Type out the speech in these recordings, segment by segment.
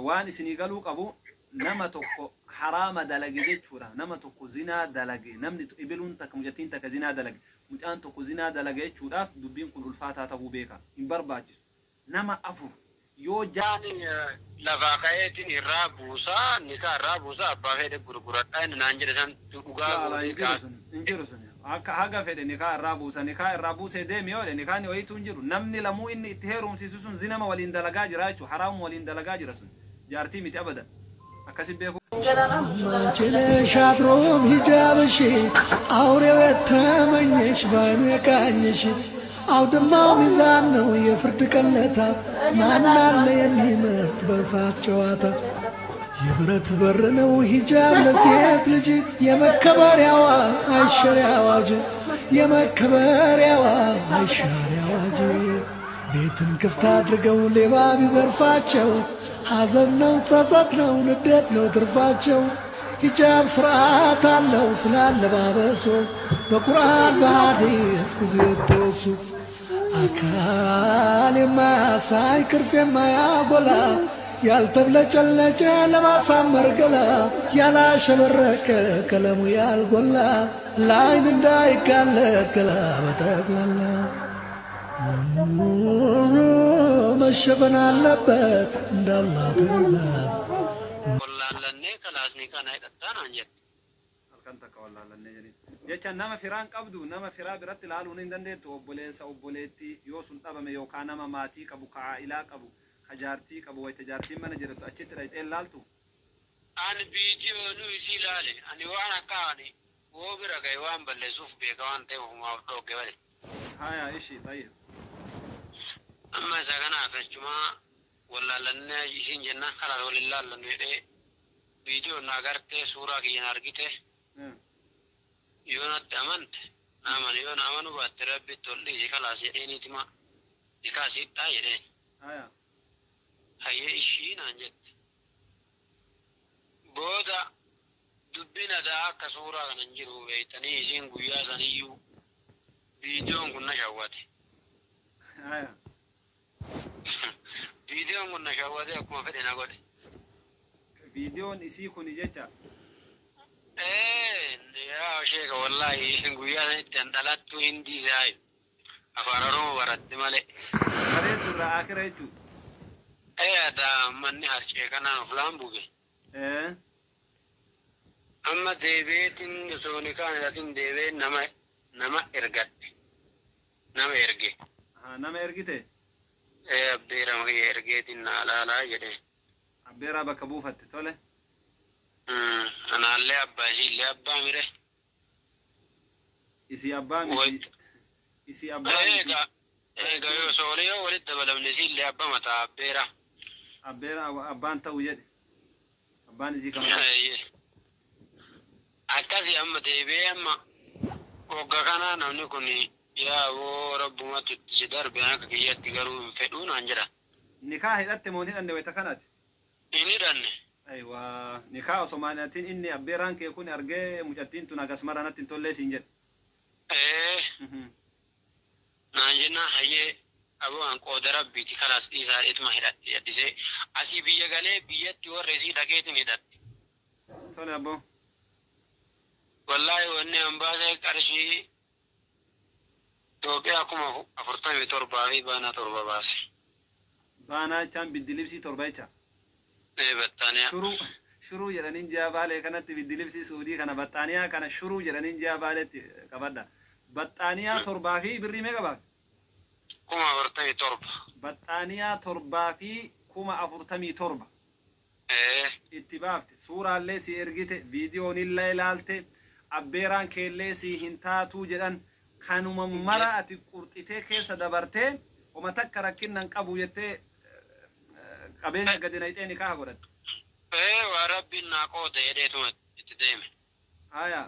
Waan isinii galuu qabu, nama tokko haraama dalage jechuudha. Nama tokko zinaa dalage, namni ibiluun takka, mucattiin takka zinaa dalage, mucaan tokko zinaa dalage jechuudhaaf dubbiin kun ulfaataa tahuu beeka. Hin barbaachisu. Nama afur yoo Ani lafaa ka'eetiin irraa buusaa, nikaa irraa buusaa, abbaa fedhe gurguradhaa inni naan jedhe santu dhugaa Laa gootee hin jiru sun, hin jiru sun. Akka haga fedhe nikaa irraa buusa, nikaa irraa buusee deemi yoo jedhe, nikaani wayiituu hin jiru. Namni lamuu inni itti heerumsiisu sun zinama waliin dalagaa jira jechuudha. Haraamuma waliin dalagaa jira sun. Jaartii miti abadan. Akkasi beekuu. አንቺ ነሽ አድሮም ሂጃብሽ አውሬው የተመኘሽ ባይኑ የቃኘሽ አውድማው ሚዛን ነው የፍርድ ቀለታ ማን አለ የሚመርጥ በእሳት ጨዋታ። የብረት በር ነው ሂጃብ ለሴት ልጅ የመከበሪያዋ አይሻሪ አዋጅ፣ የመከበሪያዋ አይሻሪ አዋጅ። ቤትን ክፍት አድርገው ሌባ ቢዘርፋቸው ሐዘን ነው፣ ጸጸት ነው፣ ንዴት ነው ትርፋቸው። ሂጃብ ስርዓት አለው ስላለባበሱ በቁርአን በሐዲስ ብዙ የተወሱ። አካል የማያሳይ ቅርጽ የማያጎላ ያልተብለጨለጨ ለማሳመር ገላ ያላሸበረቀ ቀለሙ ያልጎላ ለአይን እንዳይጋለጥ ገላ በጠቅላላ መሸፈን አለበት እንዳላህ ትእዛዝ። Wallaallannee kalaas nikaa na hidhattaa naan jette. Halkan takka wallaallannee jedheen. Jecha nama firaan qabdu, nama firaa biratti ilaaluun hin dandeettu, obboleessa, obboleettii yoo sun dhabame, yookaan nama maatii qabu, ka aa'ilaa qabu, ka jaartii qabu, wayita jaartiin mana jirtu achitti dhayxee ilaaltu. Ani viidiyoo isii ilaale, ani waan akka ani woo bira ga'e waan balleessuuf beeka waan ta'eef ofumaaf dhoogge bale. Haya, ishi tayyib. Amma isa kanaaf jechumaa wallaallannee isiin jennaan kalaas waliin laallannu jedhee viidiyoo na agartee suuraa kiyya na argite, yoo natti amante na amane, yoo na amanuu baatte rabbitti ol dhiisi kalaas jedheeniitima nikaa siidhaa jedheen. Haya. Hayyee ishii naan jette. Booda dubbiin adaa akka suuraa kana hin jiru beektanii isiin guyyaa saniyyuu viidiyoon kun na shawwate. Haya. Viidiyoon kun na shawwate, akkuma fedhe na godhe. Viidiyoon isii kuni jecha. Ee yaa sheeka, wallaahi guyyaa sanitti an dhalattuu hindii se'aayu. Afaan Oromoo baratti malee. Bareeddu irraa akira jechuudha. Ee adaa manni harcee kanaan of laan buge. Amma deebi'eetiin osoo nikaan hidhatin deebi'ee nama ergadhe. Nama erge. Nama ergite. Ee, abbeera kiyya ergeetiin naa laalaa jedhe. Abbeeraa bakka buufatte, tole. Anaallee abbaa, isiillee abbaa mire. Isii abbaa miti. Isii abbaa miti. Egaa yoo soolee yoo walitti dabalamne isiillee abbaa mataa abbeera. Abbeera abbaan ta'u jedhe. Abbaan isii kama. Akkasii amma deebi'ee amma waggaa kana namni kun yaa woo rabbumatu itti si darbe, akka kiyyatti garuu hin fedhuu naan jedha. Nikaa hidhatte moo hin hidhanne wayita kanaati? Hin hidhanne. Aywa, nikaa osoo maanatiin inni abbeeraan kee kun argee mucattiin tun hagas mara natti hin tollee siin jedhe. Ee naan jennaan, hayyee aboo an qooda rabbiiti kalaas dhiisaa ituma hidhadhisee asii biyya galee biyyatti warra isii dhaqeetiin hidhadhe. Tole abboo. Wallaahi wanni an baasee qarshii Itoophiyaa 47,000 fi baanaa 7 baase. Baanaa jechaan biddilibsii 7 jecha. Ee, battaaniyaa. Shuruu shuruu jedhaniin ji'a baalee kanatti, biddilibsii suudii kana, baxxaaniyaa kana shuruu jedhaniin ji'a baaleetti qabadha. Baxxaaniyaa 7 fi birrii meeqa baafte? 47,000. Baxxaaniyaa 7 fi 47,000. Ee. Itti baafte, suuraallee si ergite, viidiyoonillee ilaalte, abbeeraan keellee si hin taatuu jedhan, kanuma mara ati qurxitee keessa dabartee homa takka rakkinnan qabu jettee qabeenya gadi naqxee nikaa godhatte. Ee, waa rabbiin naa qooda jedheetuma itti deeme. Haya.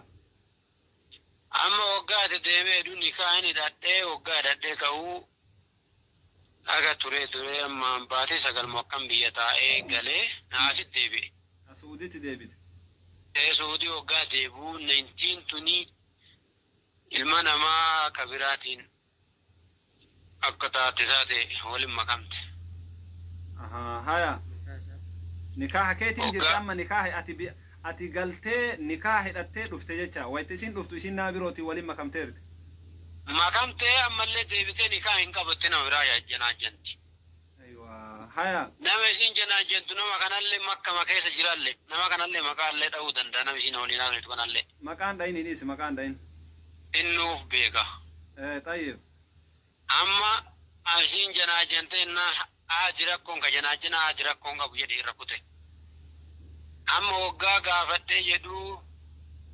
Amma waggaa itti deemee heduu nikaa hin hidhadhee, waggaa hidhadhee ka'uu haga turee turee amma baatee 9 moo akkam biyya taa'ee galee asitti deebi'e. Suuditti deebite. Ee, Suudii waggaa deebi'uu nintiin tuni ilma namaa kabiraatiin akka taate taate waliin makamte. Haya. Nikaaha keetiin jirti amma nikaaha ati galtee nikaaha hidhattee dhufte jecha wayitti isin dhuftu isin nama birootiin waliin makamteerti. Makamtee ammallee deebitee nikaa hin qabatte nama biraa janaajanti. Haya. Nama isin janaajantu nama kanallee makkama keessa jirallee nama kanallee maqaallee dha'uu danda'a nama isin waliin haasoftu kanallee. Maqaan dhayin hin dhiisi maqaan dhayin. Innuuf beeka. Tayyib. Amma isin janaajantee innaan haati rakkoon ka janaajana haati rakkoon qabu jedhee irra kute. Amma waggaa gaafadhee jedhuu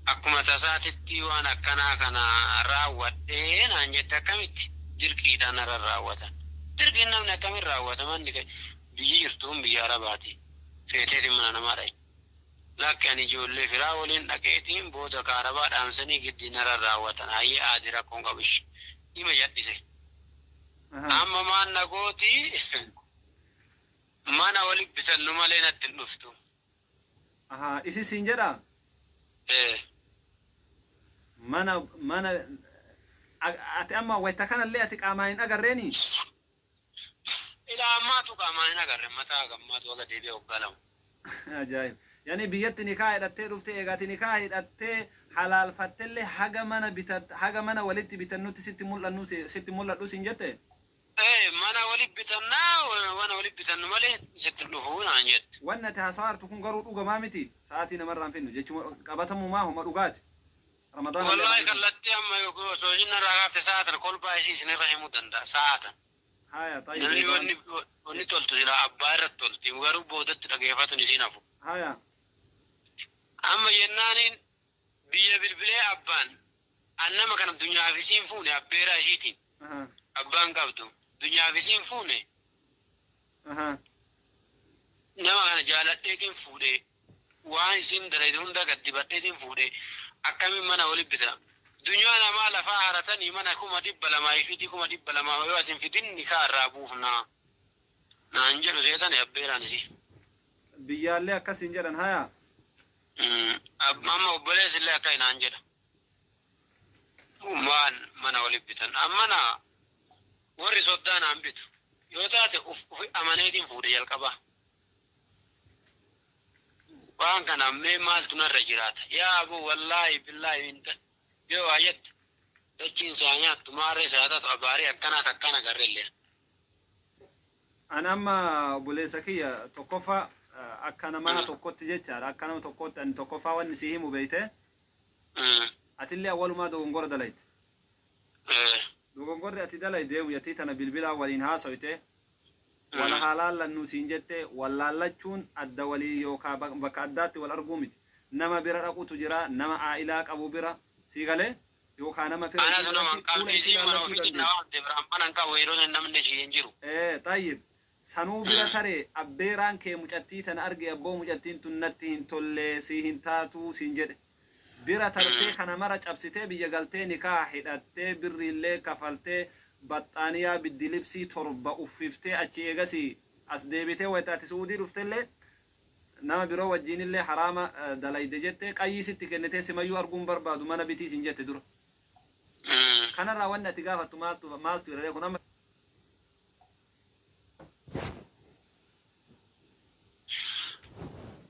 akkuma tasaatitti waan akkanaa kana raawwadhee naan jette akkamitti dirqiidhaan narra raawwatan. Dirqiin namni akkamiin raawwata manni biyyi jirtuun biyya Arabaati. Feeteetiin mana namaa dhaye. Lakki ani ijoollee firaa waliin dhaqeetiin booda kaarabaa dhaamsanii giddii narra raawwatan. Hayyee aadi rakkoon qabu ishee. Hima jal'ise. Amma maan nagooti mana walitti bitannu malee natti hin dhuftu. Isi siin jedhaa? Mana ati amma wayita kanallee ati qaamaan hin agarreeni? Ilaa ammaatu qaamaan hin agarre mataa gammaatu haga deebi'ee waggaa lama. Ajaa'ib. Yani biyyatti nikaa hidhattee dhufte eegaati nikaa hidhattee halaalfattellee haga mana walitti bitannutti sitti mul'annu sitti mul'adhu siin jette? Mana walitti bitannaa mana walitti bitannu malee sitti dhufuu naan jette. Wanni ati haasawaartu kun garuu dhugamaa miti sa'aatii namarraan finnu jechuun qabatamumaa homa dhugaati. Wallaahi kallattii amma osoo isin irraa kaafte sa'aatan kolbaa isii isinirra himuu danda'a sa'aatan. Haya tayyib. Namni wanni toltu sila abbaa irratti tolti garuu boodatti dhageeffatuun isiin hafu. Haya. Amma jennaaniin biyya bilbilee abbaan annama kana dunyaaf isiin fuune abbeeraa ishiitiin. Abbaan qabdu dunyaaf isiin fuune. Nama kana jaaladheetiin fuudhee waan isiin dalayte hunda gad dibadheetiin fuudhee akkamiin mana walitti bita. Dunyaa namaa lafaa haratanii mana 200,000 fitii 200,000 yoo asin fitin nikaa irraa buufnaa. Naan jedhu seetan abbeeraan isii. Biyyaallee akkasiin jedhan haya. Amma obboleessi illee akka naan jedha. Waan mana walitti bitan. Amma na warri soddaa naan bitu. Yoo taate ufi amaneetiin fuudhe jalqabaa. Waan kana mee maaltu narra jiraata? Yaa aboo wallaahi billaahi yoo waa jette dachiin isaa nyaattu maarree isaa taatu abaarii akkanaa takkaan agarreellee. Ani amma obboleessa kiyya tokkoffaa akka namaa tokkotti jechaadha. Akka nama tokkotti ani tokkoffaa wanni si himu beeyte. Atillee awwalumaa dogongora dalayte. Dogongorri ati dalayte deemu tana bilbilaa waliin haasoyte. Wala halaallannu siin jette wallaallachuun adda walii yookaan bakka addaatti wal arguu miti. Nama bira dhaqutu jira nama aa'ilaa qabu bira sii galee yookaan nama fira. Anas nama qabdi isiin mana ofiitti nama waamte biraan mana hin qabu yeroo namni ishee hin jiru. Tayyib. Sanuu bira taree abbeeraan kee mucattii tana arge abboo mucattiin tun natti hin tolle sii hin taatu siin jedhe. Bira tartee kana mara cabsitee biyya galtee nikaa hidhattee birriillee kafaltee baxxaaniyaa biddilibsii 7 uffiftee achi eegasii as deebitee wayitaati Suudii dhuftellee nama biroo wajjiinillee haraama dalayde jettee qayyii sitti kennitee simayyuu arguun barbaadu mana bitii siin jette dura. Kanarraa wanni ati gaafattu maaltu jedhee kun amma.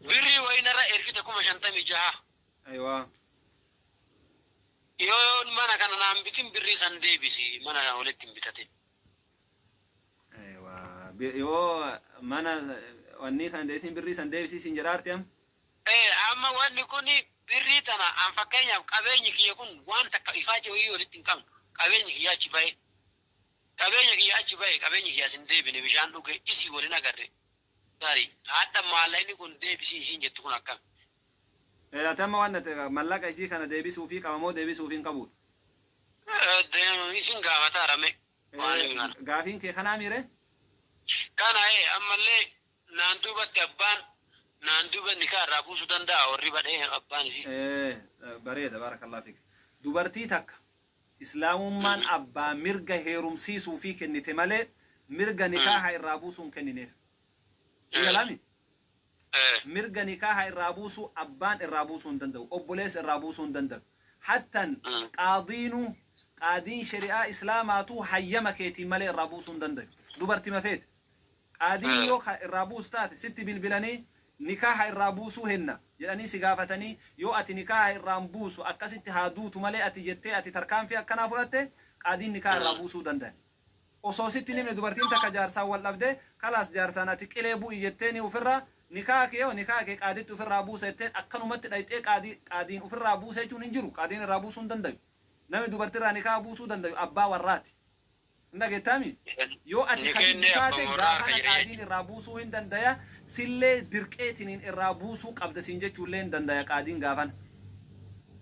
Birrii wayinarra ergite 56,000. Ayiwaa. Yoo mana kana naan bitin birrii san deebisi mana walitti hin bitatin. Ayiwaa. Yoo mana wanni kana deebisin birrii san deebisi siin jedhaarti amma. Amma wanni kun birrii tana an fakkeenyaaf qabeenyi kiyya kun waan takka ifaa wayii walitti hin qabnu qabeenyi kiyya achi bahe. Qabeenya kiyya achi bahe qabeenyi kiyya sin deebine bishaan dhuge isii waliin agarre. Taari haadha maallaqni kun deebisii isiin jettu kun akkam. Ati amma waan mallaqa isii kana deebisuu fi qabamoo deebisuu fi hin qabuudha. Isin gaafata rame. Gaafiin kee kanaa miire? Kana ammallee naan duubatti abbaan naan duuba nikaa irraa buusuu danda'a warri badhee abbaan isii. Bareeda baarakallahu fiik. Dubartii takka islaamummaan abbaa mirga heerumsiisuu fi kennite malee mirga nikaaha irraa buusuu hin kennineef. Sigalami? Mirga nikaaha irraa buusuu abbaan irraa buusuu hin danda'u obboleessa irraa buusuu hin danda'u. Hattan qaadiinuu qaadiin shari'aa islaamaatu hayyama keetiin malee irraa buusuu hin danda'u. Dubartii mafeete. Qaadiin yoo irraa buusu taate sitti bilbilanii Nikaaha irraa buusuu henna jedhanii si gaafatanii, yoo ati nikaaha irraan buusu akkasitti haa duutu malee ati jettee ati tarkaanfii akkanaa fudhatte, qaadiin nikaaha irraa buusuu danda'a. Osoo sitti hin himne dubartiin takka jaarsaan wal dhabdee, kalaas jaarsaan ati qilee bu'i jetteeni ofirraa nikaaha kee yoo nikaaha kee qaaditti ofirraa buusa jetteen, akkanumatti dhayxee qaadiin ofirraa buusa jechuun hin jiru. Qaadiin irraa buusuu hin dandayu. Namni dubartirraa nikaaha buusuu dandayu abbaa warraati. Hin dhageettaami? Yoo ati Ni kan kennee taate abbaa warraa gaafana harka jira qaadiin jechuudha. irraa buusuu hin dandaya. Sillee dirqeetiniin irraa buusuu qabda siin jechuullee hin dandaya qaadiin gaafana.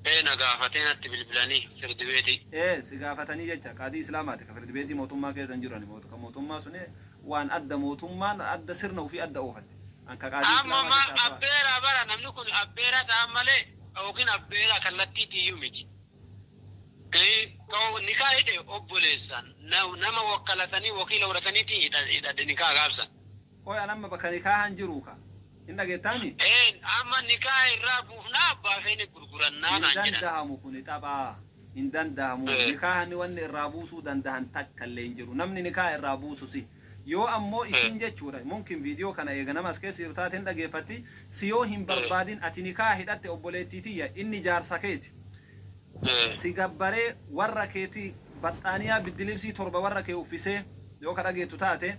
Ee, na gaafatee natti bilbilanii firdi beetii. Ee, si gaafatanii jecha qaadii islaamaati ka firdi beetii mootummaa keessa hin jiru. Ka mootummaa suni waan adda, mootummaan adda, sirna ofii adda oofatti. An ka qaadii Amma islaamaa ma jecha haasawaa. Abbeeraa bara namni kun abbeeraa ta'an malee yookiin abbeeraa kallattiitti iyyuu miti. Nikaa hidhe obboleessaan nama wakkalatanii wakiila godhataniitiin hidhadhe nikaa gaabsan. Qoy, an amma bakka nikaahaan jiru ka. Hin dhageettaami? Ee, amma nikaa irraa buufnaa abbaa feene gurgurannaa Hin naan jedhan. dandahamu, kuni taphaa. Hin dandahamu. Nikaahan wanni irraa buusuu dandahan takka illee hin jiru. Namni nikaa irraa buusu si. Yoo ammoo isin jechuudha. Mumkin viidiyoo kana eega nama as keessa jiru taate hin dhageeffatti. Si yoo hin barbaadin ati nikaa hidhatte, obboleettii tiyya, inni jaarsa keeti. Si gabbaree warra keetii baxxaaniyaa biddilibsii 7 warra kee uffisee, yoo ka dhageettu taate,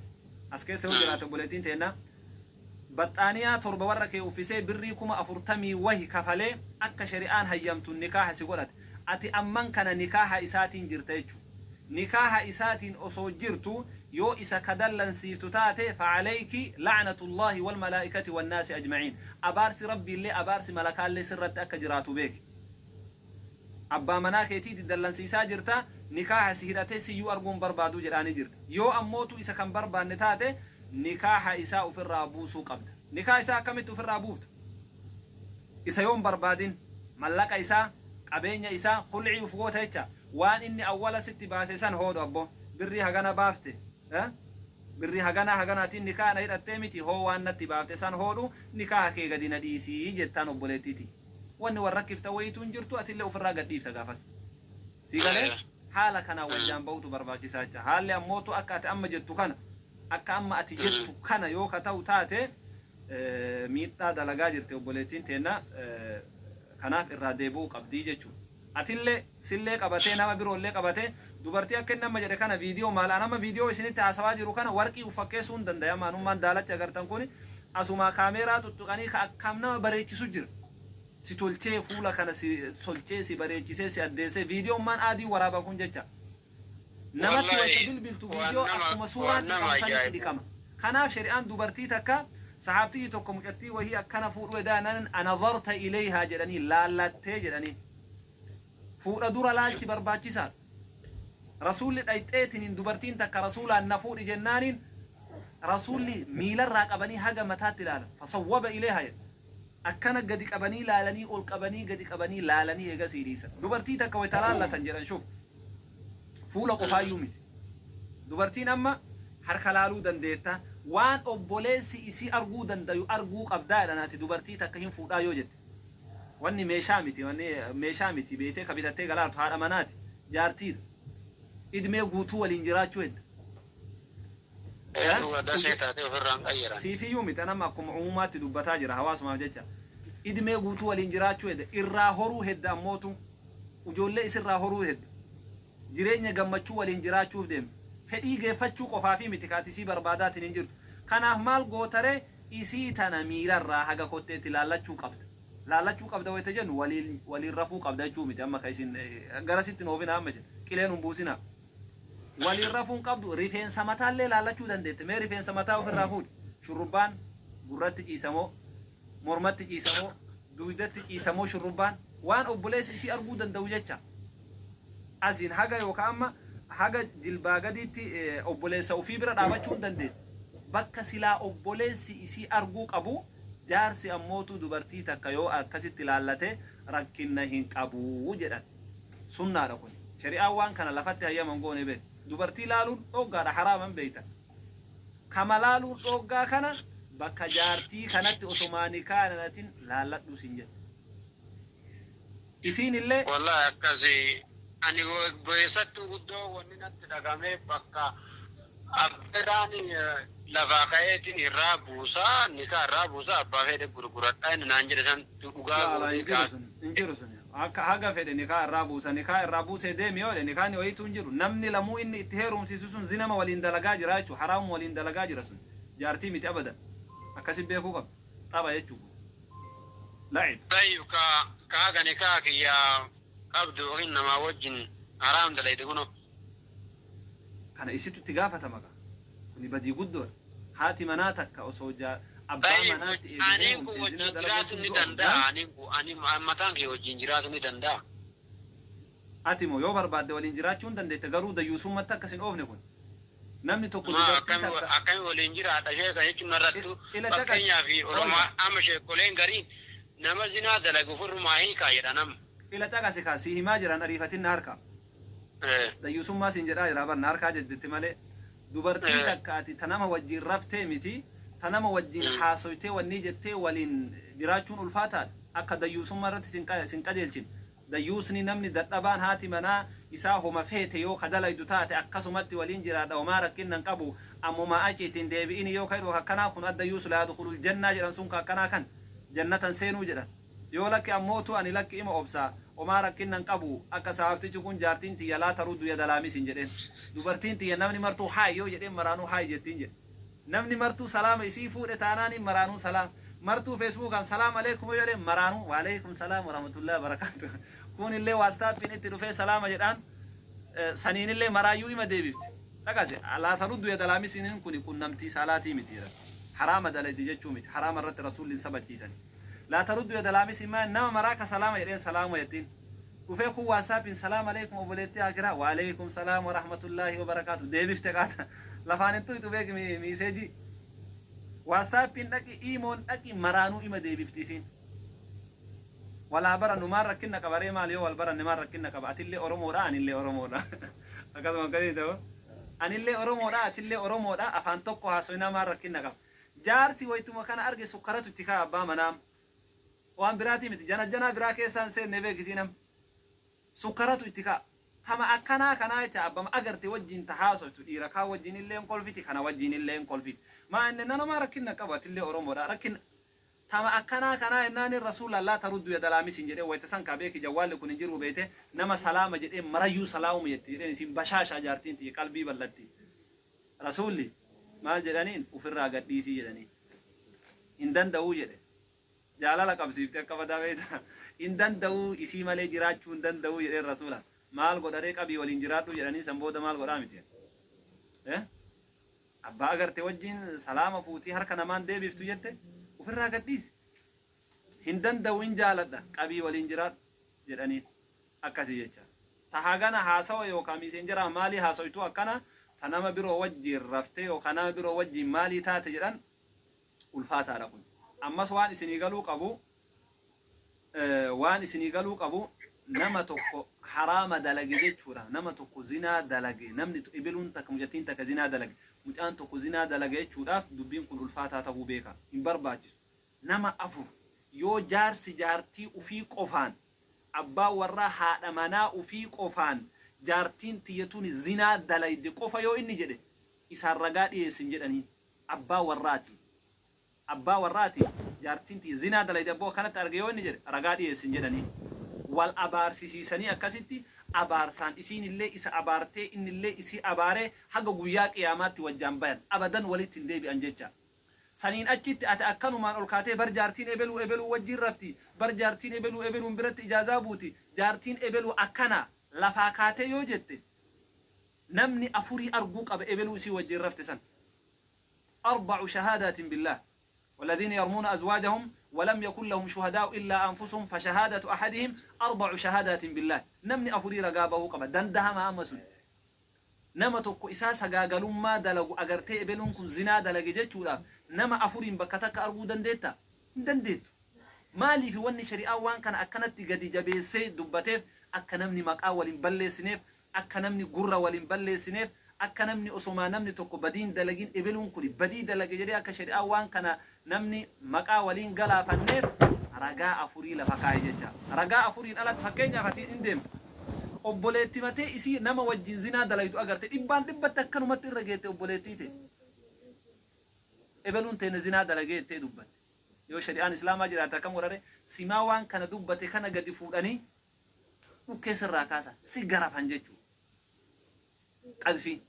as keessa yoo jiraate obboleettiin teenna, baxxaaniyaa 7 warra kee uffisee birrii 40,000 wahi kafalee akka shari'aan hayyamtu nikaaha si godhate. Ati amman kana nikaaha isaatiin jirta jechuudha. Nikaaha isaatiin osoo jirtu yoo isa ka dallansiiftu taate, فعليك لعنة الله والملائكة والناس أجمعين. Abaarsi rabbiillee abaarsi malakaallee sirratti akka jiraatu beeki. Abbaa manaa keetii dallansiisaa jirta, nikaaha si hidhatee siyyuu arguun barbaaduu jedhaanii jirta. Yoo ammootu isa kan barbaanne taate, nikaaha isaa ofirraa buusuu qabda. Nikaaha isaa akkamitti ofirraa buufta? Isa yoon barbaadin mallaqa isaa, qabeenya isaa khulcii uf goota jecha. Waan inni awwala sitti baase san hoodhu, abbo birrii hagana baafte, birrii hagana haganaatiin nikaaha na hidhattee miti, hoo waan natti baafte san hoodhu, nikaaha kee gadi na dhiisii jettaan obboleettiiti. Wanni warra rakkifta wayituu hin jirtu, atillee ofirraa gad dhiifta gaafas. Si galee? Haala kanaan wajjaan bahutu barbaachisaa jecha. Haalli ammootu akka ati amma jettu kana, akka amma ati jettu kana yoo ka ta'u taate, miidhaa dalagaa jirti obboleettiin teenna. Kanaaf irraa deebi'uu qabdii jechuudha. Atillee sillee qabatee nama biroollee qabatee dubartii akka inni amma jedhe kana viidiyoo maalaan amma viidiyoo isinitti haasawaa jiru kana warqii uffakkeessuu hin dandaya. Maanummaan daalacha agartan kuni asuma kaameeraa tuttuqanii ka akkam nama bareechisu jira. Si tolchee, fuula kana si tolchee, si bareechisee, si addeessee viidiyoon maan adii waraaban kun jecha. Namatti wayita bilbiltu viidiyoo akkuma suuraan dhiqamu sanitti dhiqama. Kanaaf shari'aan dubartii takka, sahaabtiyyi tokko mucattii wahii akkana fuudhuu edaanan أنظرت إليها jedhanii, laallattee jedhanii. Fuudha dura laalchi barbaachisaadha. Rasuulli dhayxeetiniin dubartiin takka rasuulaan na fuudhi jennaaniin, rasuulli miilarraa qabanii haga mataatti ilaalan. فصوب إليها jedha. Akkana gadi qabanii laalanii, ol qabanii gadi qabanii laalanii eegasii dhiisan. Dubartii takka wayita laallatan jedhan, shuf, fuula qofaayyuu miti. Dubartiin amma harka laaluu dandeetta. Waan obboleessi isii arguu dandayu arguu qabdaa jedhan ati dubartii takka hin fuudhaa yoo jette. Wanni meeshaa miti, wanni meeshaa miti beetee ka bitattee galaartu, haadha manaati, jaartiidha. Idmee guutuu waliin jiraachuu hedda. Dasee taatee ofirraan qayyaran. Siifiyyuu miti, anamma akkuma uumaatti dubbataa jira hawaasumaaf jecha. Idmee guutuu waliin jiraachuu hedda. Irraa horuu hedda, ammootu ijoollee isirraa horuu hedda. Jireenya gammachuu waliin jiraachuuf deema. Fedhii geeffachuu qofaafi miti kaati isii barbaadaatiin hin jirtu. Kanaaf maal gootaree? Isii tana miilarraa haga kotteetti laallachuu qabda. Laallachuu qabda wayita jennu waliin waliin rafuu qabda jechuu miti. Amma ka isin garasitti oofina, amma isin qileen hin buusina. Waliin rafuun qabdu, rifeensa mataallee laallachuu dandeette. Mee rifeensa mataa ofirraa fuudhi. Shurrubbaan gurratti ciisamoo, mormatti ciisamoo, duudatti ciisamoo, shurrubbaan waan obboleessi isii arguu danda'u jecha. Asiin haga yookaan amma haga jilbaa gadiitti obboleessa ofii bira dhaabachuu hin dandeette. Bakka silaa obboleessi isii arguu qabu jaarsi ammootu dubartii takka yoo akkasitti ilaallate rakkinna hin qabu jedhan. Sunnaadha kun. Shari'aan waan kana lafatti hayyaman goone beek. Dubartii laaluun dhoggaadha, haraaman beeytan. Kama laaluun dhoggaa kana bakka jaartii kanatti osomaa nikaa nanatin laalladhu sin jedhe. Isiin illee Wallahi akkasii ani goeessattuu guddoo wanni natti dhagamee bakka abbeeraan. Lafaa ka'eetiin irraa buusaa nikaa irraa buusaa abbaa fedhe gurguradhaa inni naan jedhe san dhugaa Laa, hin gootee jiru sun, hin jiru sun. Akka haga fedhe nikaa irraa buusa, nikaa irraa buusee deemi yoo jedhe nikaani wayiitu hin jiru. Namni lamuu inni itti heerumsiisu sun zinama waliin dalagaa jira jechuudha. Haraamuma waliin dalagaa jira sun. Jaartii miti abadan. Akkasi beekuu qabda. Tapha jechuudha. La'ib. Tayyib ka ka haga nikaa kiyyaa qabdu yookiin namaa wajjin haraam dalayte kuno. Kana isitu itti gaafatama kaa. Kuni badii guddoodha. Haati manaa takka osoo abbaa Tayyib manaatti eega aniin kun heerumte zinaa wajjin dalaguun jiraatu sun ni du'a danda'a guddaan. aniin kun ani mataan kee wajjin jiraatu ni danda'a. Ati moo yoo barbaadde waliin jiraachuu hin dandeette garuu dayyuusummatti akkas hin oofne kun. Namni tokko Ma dubartii akkami takka akkami waliin jiraadha sheeka jechuun narrattu ila caqas fakkeenyaaf qoyta amma sheekoleen gariin nama zinaa dalagu ofirrumaa hiikaa jedha nama. ila caqasi kaa si himaa jiran ariifatin na harkaa. Dayyuusummaa siin jedhaa jira bar na harkaa jedhetti malee dubartii takka ati ta nama wajjin raftee miti ta nama wajjin haasoytee wanni jettee waliin jiraachuun ulfaataadha. Akka dayyuusummaa irratti sin qajeelchin. Dayyuusni namni dadhabaan haati manaa isaa homa feete yoo ka dalaydu taate akkasumatti waliin jiraadha homaa rakkinna hin qabu ammuma achi ittiin deebi'ini yoo ka jedhu akkanaa kun addayyuusu laa yadkhulul jannaa jedhan sun ka akkanaa kan jannatan seenuu jedhan. Yoo lakki ammootu ani lakki ima obsa homaa rakkinna hin qabu akka sahaabtichi kun jaartiin tiyya laa taruddu yada laamisin jedheen. Dubartiin tiyya namni martuu haay yoo jedheen maraanuu haay jettiin jedhe. Namni martuu salaama isii fuudhe taanaaniin maraanuu salaam. Martuu feesbuukaan salaam aleekum yoo jedheen maraanuu waaleekum salaam warahmatullahi wabarakaatu. Kun illee waastaappiin itti dhufee salaama jedhaan saniin illee maraayyuu ima deebifti. Dhaqase laa taruddu yada laamisiin kun qunnamtii saalaatii miti jedhan. Haraama dalaydi jechuu miti. Haraama irratti rasuulli hin sabachiisani. Laa taruddu yada laamisiin maa nama maraa ka salaama jedheen salaama jettiin. Dhufee kun waastaappiin salaam aleekum obboleettii akiraa waaleekum salaam warahmatullaahi wabarakaatu deebifte qaata. Lafaan hin tuytu beeki miiseejii. Waastaappiin dhaqi iimoon dhaqi maraanuu ima deebifti isiin. Walaa barannu maal rakkinna qaba ree maal yoo wal baranne maal rakkinna qaba atillee Oromoodha anillee Oromoodha. Akkasuma akkasii ta'u. Anillee Oromoodha atillee Oromoodha afaan tokko haasoinaa maal rakkinna qaba. Jaarsi wayituma kana arge sukkaratu itti ka'a abbaa manaa. Waan biraatii miti jana janaa biraa keessaan seenne beekisii nam. Sukkaratu itti ka'a. Tama akkanaa kanaa jecha abbama agarte wajjin ta haasoytu dhiira kaa wajjin illee hin kolfiti kana wajjin illee hin kolfiti. Maa inni nanamaa rakkinna qaba atillee Oromoodha rakkinna. Tama akkanaa kanaa jennaani rasuula laa taruddu yada laamisin jedhee wayta san kaa beeki jawwaalli kun hin jiruu beeyte nama salaama jedhee marayyuu salaamuma jetti jedheen isin bashaashaa jaartiin tiyya qalbii ballatti. Rasuulli maal jedhaniin ufirraa gadhiisii jedhanii. Hin danda'uu jedhe. Jaalala qabsiifte akka badaa beeyta. Hin danda'uu isii malee jiraachuu hin danda'uu jedheen rasuula. Maal godharee qabii waliin jiraadhu jedhanii san booda maal godhaa miti. Abbaa agarte wajjin salaama fuutii harka namaan deebiftu jette ufirraa gadhiisi. Hin danda'u hin jaaladha qabii waliin jiraadhu jedhaniin akkasii jecha. Ta hagana haasawa yookaan miiseenjaraa maalii haasoytu akkana ta nama biroo wajjin raftee yookaan nama biroo wajjin maalii taate jedhan ulfaataadha kun. Ammas waan isinii galuu qabu waan isinii galuu qabu nama tokko haraama dalage jechuudha. Nama tokko zinaa dalage namni ibiluun takka mucattiin takka zinaa dalage mucaan tokko zinaa dalage jechuudhaaf dubbiin kun ulfaataa ta'uu beeka. Hin barbaachisu. Nama afur yoo jaarsi jaartii ufii qofaan abbaa warraa haadha manaa ufii qofaan jaartiin tiyyatuun zinaa dalayde qofa yoo inni jedhe isaan ragaa dhiyeessin jedhaniin abbaa warraati. Abbaa warraati jaartiin tiyya zinaa dalayde abboo akkanatti arge yoo inni jedhe ragaa dhiyeessin jedhaniin. Wal abaarsisiisanii akkasitti abaarsaan isiin illee isa abaartee inni illee isii abaaree haga guyyaa qiyaamaatti wajjaan bayan abadan walitti hin deebi'an jecha. Saniin achitti ati akkanumaan ol kaatee bar jaartiin ebeluu ebeluu wajjin rafti bar jaartiin ebeluu ebeluun biratti ijaazaa buuti jaartiin ebeluu akkana lafaa kaatee yoo jette namni afurii arguu qaba ebeluu isii wajjin rafte san. 4 shahaadaatin billaah والذين يرمون أزواجهم ولم يكن لهم شهداء إلا أنفسهم فشهادة أحدهم 4 شهادات بالله. نمني أفري رقابه قبل دندها ما أمسون نما توكو إساسا قاقلون ما دلقوا أغرتي إبلونكم زنا دلق جيتشولا نما أفرين بكتك أرغو دنديتا دنديت مالي في وني شريعة وان كان أكنت قدي جبيسي دبتيف أكنمني مقاول بلي سنيف أكنمني قرة ولين بلي سنيف akka namni osomaa namni tokko badiin dalagin ebeluun kuni badii dalage jedhee akka shari'aa waan kana namni maqaa waliin galaafanneef ragaa afurii lafa kaa'e jecha. Ragaa afuriin alatti fakkeenyaaf ati hin deemtu. Obboleetti matee isii nama wajjin zinaa dalaytu agarte dhibbaan dhibbatti akkanumatti irra geette obboleettii ta'e. Ebeluun teene zinaa dalagee jettee dubbatte. Yoo shari'aan islaamaa jiraate akkam godhare? Simaa waan kana dubbate kana gadi fuudhanii dhukkee sirraa kaasan, si garafan jechuudha. Qadfii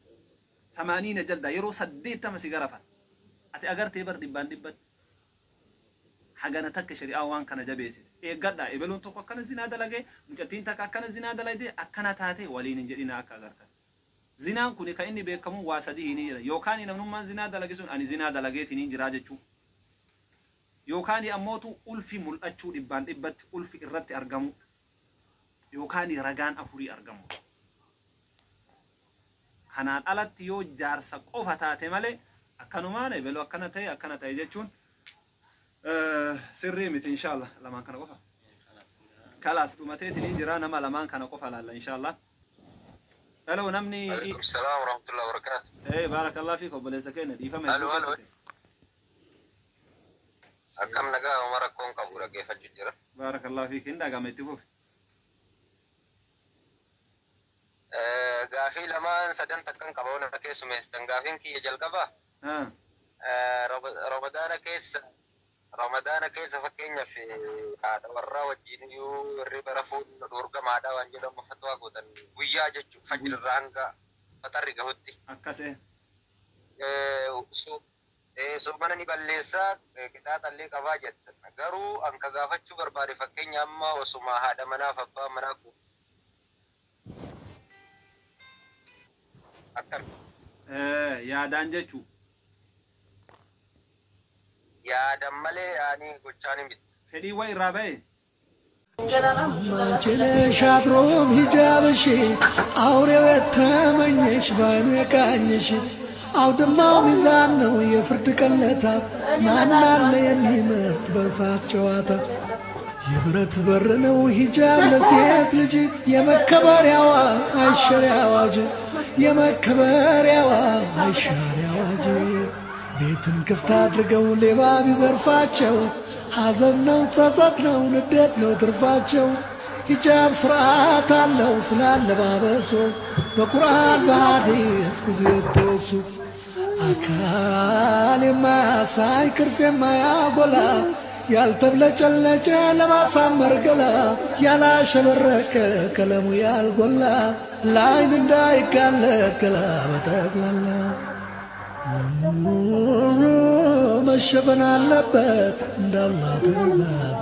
80 jaldaa, yeroo 80 si garafan. Ati agartee bar dhibbaan dhibbatti. Hagana takka shari'aan waan kana jabeessite. Eeggadhaa, ebeluun tokko akkana zinaa dalagee, mucattiin takka akkana zinaa dalagdee, akkana taate waliin hin jedhinaa akka agartan. Zinaan kuni kan inni beekamu waa sadihiini jedhan. Yookaan namnummaan zinaa dalage sun ani zinaa dalageetiin jiraa jechuu. Yookaan ammootu ulfi mul'achuu, dhibbaan dhibbatti ulfi irratti argamu. Yookaan ragaan afurii argamu. Kanaan alatti yoo jaarsa qofa taate malee akkanumaan ebeluu akkana ta'e akkana ta'e jechuun sirrii miti inshallah. Lamaan kana qofa. Kalaas, dhumateetiin jira, nama lamaan kana qofa laalla inshallah. Hello, namni. Alaikum salaam wa rahmatullahi wa barakatuh. Eh, barakallahu fiik, obboleessa keenya, dhiifama Alo, hedduu alo. keessatti. Akkam nagaa? Uma rakkoon qabu, dhaggeeffachuu jira. Barakallahu fiik, hin dhagame, itti fufi. Gaafii lamaan sadan takkan qaba ona keessumeessitan. Gaafiin kiyya jalqaba. Ramadaana keessa fakkeenyaaf haadha warraa wajjin iyyuu hirriba rafuun dhorgamaadha waan jedhamu fatwaa gootan, guyyaa jechuun fajjirraa hanga faxarri gahutti. Akkasee. Soomana ni balleessaa, qixaaxallee qabaa jettan. Garuu anka gaafachuu barbaade, fakkeenya amma osuma haadha manaaf abbaa manaa kun akkam Yaadaan jechuu. Yaadan malee ani gochaan hin miti. Fedhii wa irraa ba'e. አንቺ ነሽ አድሮም ሂጃብሽ አውሬው የተመኘሽ ባይኑ የቃኘሽ። አውድማው ሚዛን ነው የፍርድ ቀለታ፣ ማን አለ የሚመርጥ በእሳት ጨዋታ? የብረት በር ነው ሂጃብ ለሴት ልጅ፣ የመከበሪያዋ አይሻሪ አዋጅ፣ የመከበሪያዋ አይሻሪ አዋጅ። ቤትን ክፍት አድርገው ሌባ ቢዘርፋቸው ሐዘን ነው፣ ጸጸት ነው፣ ንዴት ነው ትርፋቸው። ሂጃብ ስርዓት አለው ስላለባበሱ፣ በቁርአን በሐዲስ ብዙ የተወሱ። አካል የማያሳይ ቅርጽ የማያጎላ፣ ያልተብለጨለጨ ለማሳመር ገላ፣ ያላሸበረቀ ቀለሙ ያልጎላ፣ ለአይን እንዳይጋለጥ ገላ በጠቅላላ መሸፈን አለበት እንዳላህ ትእዛዝ።